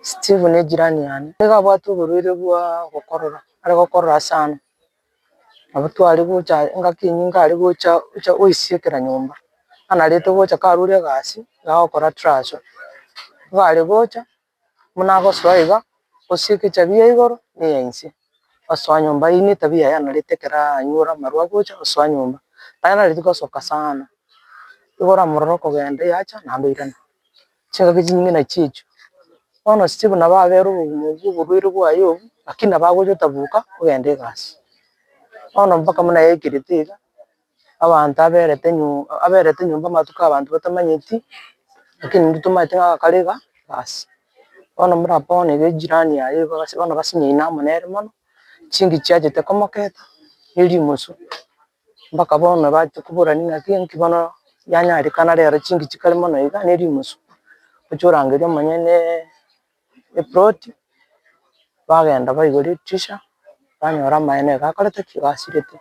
Steve ne ejirani yane, nigo abwate oborwaire bwa gokorora, are gokorora sana. Nabo tware gocha engaki enyinge are gocha gocha goisiekera nyomba, anarete gocha karure egasi, iga agokora trasho. Iga are gocha, buna agosoa iga, osieke echabi ya igoro na eya inse, osoa nyomba eywo na etabia yaye anarete ekero anyure amarwa agocha osoa nyomba, tanareti gosoka sana, igo oramorore okogenda yacha naende oirana. Chingaki chinyinge nachio echio. Bono Steve nabo abere obogima obwo oborwaire bwaye obwo, lakini nabo agocha otabuka ogenda egasi. Bono mpaka buna yaikerete iga, abanto aberete nyo aberete nyomba amatuko abanto batamanyeti, lakini intwe tomaete ng'a agakora iga egasi. Bono buna bono iga ejirani yaye igo bas bono basinyaine amo nere mono, chinki chiachete komoketa, ne rimosu. Mpaka bono bachia koborania ng'aki nki bono yanyarekana rero chinki chikare mono iga ne rimusu, oche orangerie omonyeneee eploti, bagenda baigora edirisha, banyora amaene iga akorete ki? Iga asirete.